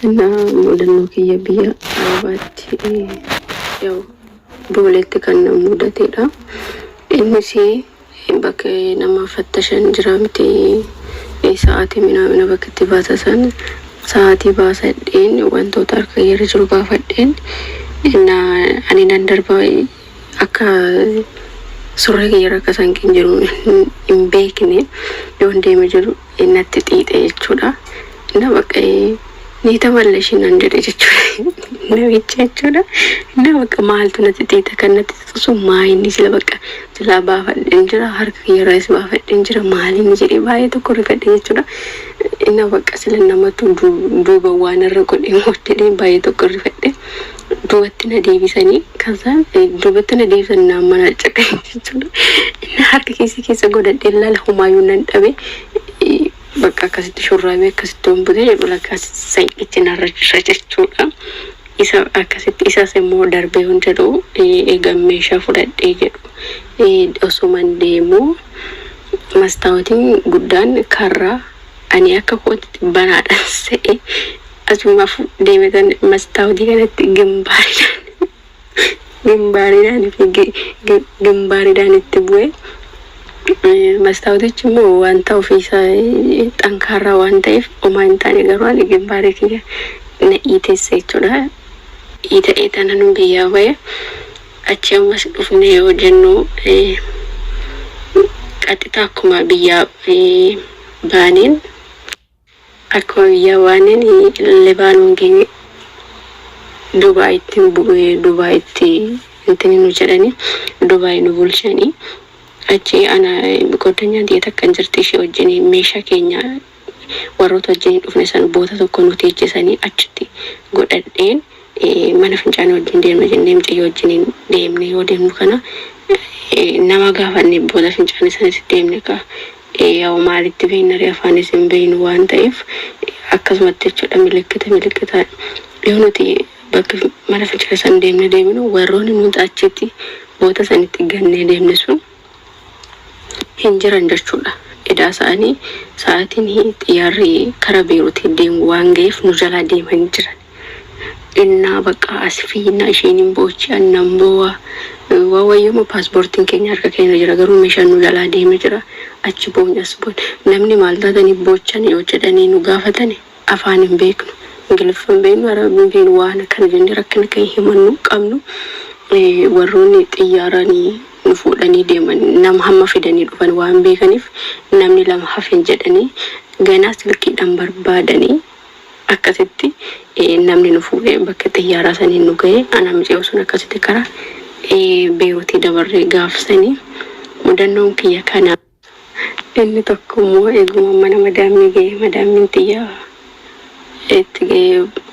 Na mudannoo kiyya biyya Arabaatti yaa'u Booleetti kan na mudatedha. Innis bakka nama fattashan jira miti, sa'aatii minaamina bakka itti baasasan sa'aatii baasadheen wantoota harka kiyyarra jiru baafadheen na ani nan darba, akka surree kiyyarra akka sanqiin jiru hin beekne yoon deeme jiru natti xiixe jechuudha. Na bakka ni tamalleshi nan jedhe jechuudha. Namicha jechuudha. Na bakka maaltu natti xiixa, kan natti xiixu maa inni sila bakka silaa baafadheen jira, harka kiyyarraas baafadheen jira, maali inni jedhee baay'ee tokko rifadhe jechuudha. Na bakka sila namatu duuba waan irra godhe moo jedhee baay'ee tokko rifadhe. Duubatti na deebisanii, kaza duubatti na deebisan, naan mana caqan jechuudha. Inni harka keessa keessa godhadhee laala, homaayyuu nan dhabe. Bakka akkasitti shurraabii akkasitti hombutee jedhu lakka sanqichi narra jira jechuudha. Isa akkasitti isas immoo darbee yoon jedhu, eegan meeshaa fudhadhee jedhu osuman deemu mastaawotiin guddaan karraa ani akka kootti banaadhaan se'e, asumaaf deemetan mastaawotii kanatti gimbaariidhaan fi gimbaariidhaan itti bu'e. Mastaawotichi immoo wanta ofiisaa xankaarraa waan ta'eef homaa hin taane, garuu ani gimbaarii kiyya na iitesse jechuudha. Iita'ee tanan biyyaa ba'e. Achi ammas dhufne yoo jennu, qaxxitaa akkuma biyyaa baaneen Libaanoon geenye. Dubaayitti bu'ee, Dubaayitti intini nu jedhani, Dubaay nu bulchanii. Achi ana goddanyaan tiyya takka hin jirti, ishee wajjin meeshaa keenya warroota wajjin dhufne san boota tokko nu teechisanii achitti godhadheen, mana fincaanii wajjin deemna jennee mucayyoo wajjin deemne. Yoo deemnu kana nama gaafanne, boota fincaanii sanis deemne ka yaa'u maalitti beekna, afaanis hin beeknu waan ta'eef akkasumatti jechuudha. Milikkita milikkita yoo nuti bakka mana fincaanii san deemne deemnu, warroonni nuti achitti boota sanitti gannee deemne sun hin jiran jechuudha. Edaa isaanii sa'aatiin xiyyaarri kara Beeruutiin deemu waan ga'eef nu jalaa deemanii jiran. Innaa bakka as fiinnaa, isheen hin boochi, annan boo'a. Waa wayyuma paaspoortiin keenya harka keenya jira, garuu meeshaan nu jalaa deeme jira. Achi boonye, as boonye. Namni maal taatanii boochan yoo jedhanii nu gaafatani, afaan hin beeknu. Ingiliffa hin beeknu, Arabii hin beeknu, waan akkana jennee rakkina kan himannu qabnu. Warroonni xiyyaaraan nu fuudhanii deeman nama hamma fidanii dhufan waan beekaniif, namni lama hafin jedhanii ganaa silkiidhaan barbaadanii akkasitti namni nu fuudhee bakka xiyyaaraa saniin nu ga'e. Ana mucayyoo sun akkasitti karaa Beeruutii dabarree gaafsanii mudannoon kiyya kana. Inni tokko immoo eeguma mana madaamii ga'e, madaamiin tiyya itti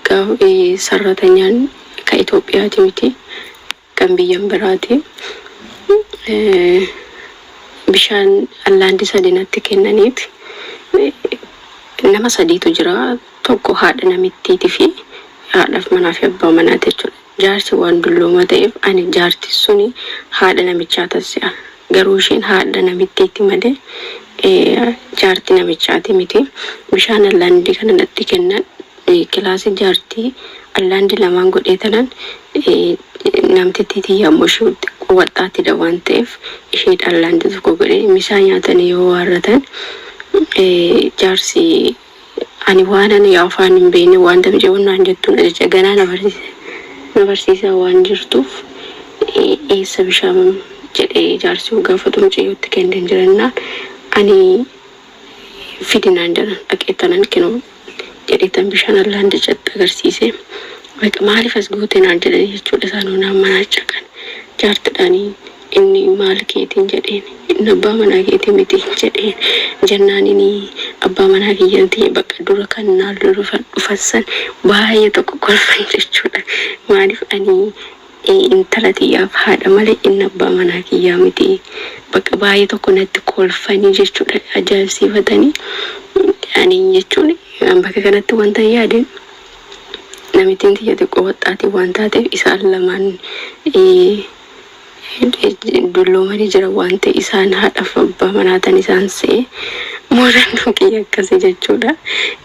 ga'e, sarratanyaan kan Itoophiyaati miti, kan biyyan biraati. Bishaan allaandii sadi natti kennaniiti. Nama sadiitu jira. Tokko haadha namittiitii fi haadhaaf manaa fi abbaa manaati jechuudha. Jaarsi waan dullooma ta'eef ani jaarti suni haadha namichaa taasi'a. Garuu isheen haadha namittiitti malee jaarti namichaati miti. Bishaan allaandii kana natti kennan. Kilaasii jaartii allaandii lamaan godhee tanan, namtittii tiyya ammoo ishee waxxaatidha waan ta'eef ishee allaandii tokko godhee. Misaa nyaatanii yoo waarratan, jaarsi ani waan ani afaan hin beekne wanta mucayyoo naan jettuun ajaja ganaa na barsiise na barsiisaa waan jirtuuf, eessa bishaan jedhee jaarsi yoo gaafatu, mucayyootti kenneen jirannaan, ani fidinaan jedhan. Dhaqee tanan kennu jedhee tan bishaan allaandichatti agarsiise. Baqa maaliif as goote naan jedhanii jechuudha. Isaan naan manaa caqan jaartidhaanii, inni maal keetiin jedheen, inni abbaa manaa keetii miti jedheen jennaan, inni abbaa manaa kiyyanti. Bakka dura kan naan dhufan san baay'ee tokko kolfan jechuudha. Maaliif ani intala tiyyaaf haadha malee inni abbaa manaa kiyyaa miti. Bakka baay'ee tokko natti kolfanii jechuudha, ajaa'ibsiifatanii. Ani jechuun bakka kanatti wanta yaade, namittiin tiyya xiqqoo waxxaatii waan taateef, isaan lamaan dulloomanii jiran waan ta'e, isaan haadhaaf abbaa manaa ta'an isaan se'e. Mudannoon kiyya akkasi jechuudha.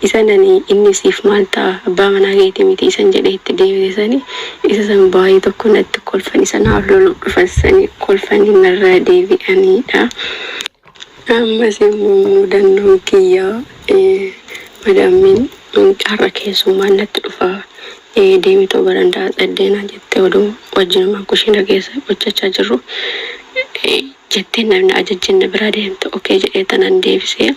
Isa nani inni siif maal ta'a abbaa manaa keetii miti isan jedhee itti deebise sani isa san baay'ee tokko natti kolfan isa naaf loluuf dhufan sani kolfanii narraa deebi'aniidha. Ammas immoo mudannoon kiyya madaammiin har'a keessummaan natti dhufa deemitoo barandaa tsaddeenaa jette oduu wajjinumaan kushiina keessa hojjechaa jirru jettee namni ajajjeen na biraa deemte okay jedhee tanan deebisee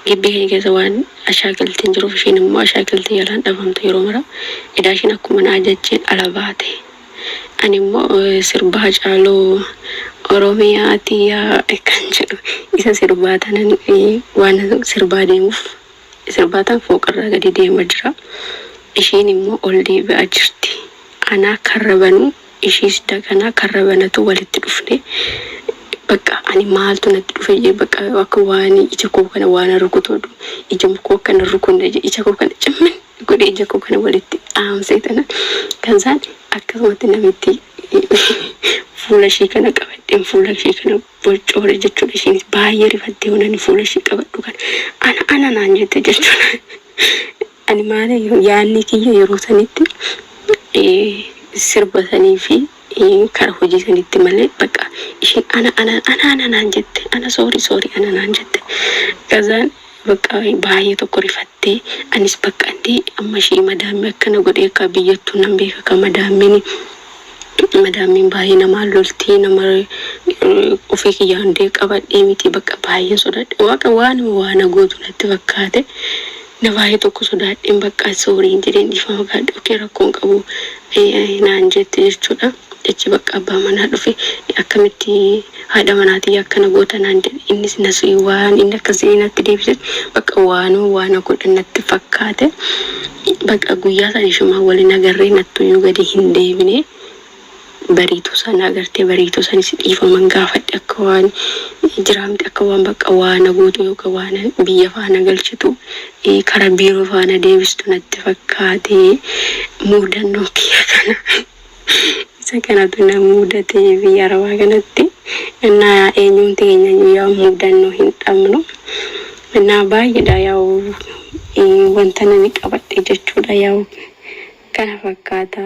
gibbii keenya keessa waan ashaakiltiin jiruuf ishiin immoo ashaakiltii jalaan dhabamtu yeroo mara edaa ishiin akkuma na ajajjeen ala baate. Ani immoo sirba Hacaaluu Oromiyaa tiyyaa kan jedhu isa sirbaa tanan waan sirbaa deemuuf sirbaa tan fooqarraa gadi deema jira. Ishiin immoo ol deebi'aa jirti. Anaa karra banuu ishiis daganaa karra banatu walitti dhufne. Bakka ani maaltu natti dhufe jee bakka akka waan ija koo kana waan rukutu ija koo kana rukunne jee ija koo kana cimmin godhee ija koo kana walitti dhaamsee tana kan isaan akkasumatti namitti fuula ishii kana qabadheen fuula ishii kana boccoore jechuudha. Ishiinis baay'ee rifattee waan fuula ishii qabadhu kana ana ana naan jette jechuudha. Ani maali yaadni kiyya yeroo sanitti sirba sanii fi kara hojii sanitti malee bakka ishiin ana ana ana ana naan jette, ana sorry, sorry, ana naan jette. Kazaan bakka baay'ee tokko rifattee anis bakka inni amma ishii madaammii akkana godhee akka biyyattuu nan beeka akka madaammiin baay'ee namaan loltii nama ofii kiyyaan dee qabadhee miti bakka baay'ee sodaadhe waaqa waanuma waana gootu natti fakkaate na baay'ee tokko sodaadheen bakka sorryn jedheen dhiifama gaadhe okay rakkoon qabu naan jette jechuudha. Jechi bakka abbaa manaa dhufe akkamitti haadha manaatii akkana goota naan jedhe innis nas waan inni akkasii natti deebise bakka waanuma waana godhan natti fakkaate bakka guyyaa sana ishumaa waliin agarree nattuyyuu gadi hin deebine. Bariituu sana agartee bariituu sanis dhiifaman gaafadhe akka waan jiraamte akka waan bakka waana gootu yookaan waan biyya faana galchitu karaa biiroo faana deebistu natti fakkaate mudannoo kiyya kana. Isa kanatu na mudate biyya arabaa kanatti. Innaa eenyumti keenya iyyuu mudannoo hin dhabnu. Innaa baay'eedha yaa'u wanta nani qabadhe jechuudha yaa'u kana fakkaata.